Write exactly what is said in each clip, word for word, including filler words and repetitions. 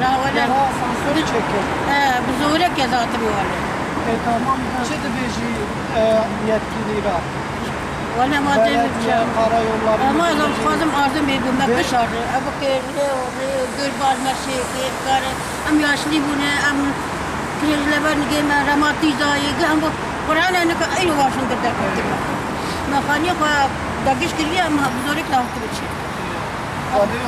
Na wele. Yara asansörü çekin. He, bi zorek ez hatime wele. E, tamam, çi dibêjî, e, yetkilî ra? Wele ma dê Belediye, karayolları Ama ez müdürlüğü. Dixwazim azim bê me Ve bişarî. Ev ke rê û rê û gör bar me şê kê kare. Em yaşlî bûne, em kirêj leber nigê me, rematîza yê, ge em bu Qur'ane nika eyro başin bir derkeftin. Me xanî xwe dagiş kiriye, em bi zorek da hatime çê.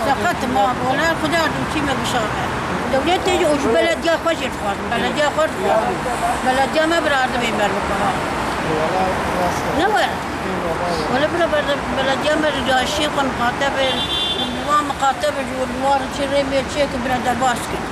Seqet ma, wele Xuda yardimçî me bişare. Dewletê jî û ji belediya xwe jî dixwazim. Belediya xwe dixwazim. Belediya me bir ardimê me bikara. Ne we? Wele bira berde-, belediya me ji caşiyê xwe miqate be, wan miqate be, ji wan çi rê me çê ki bira derbas kir.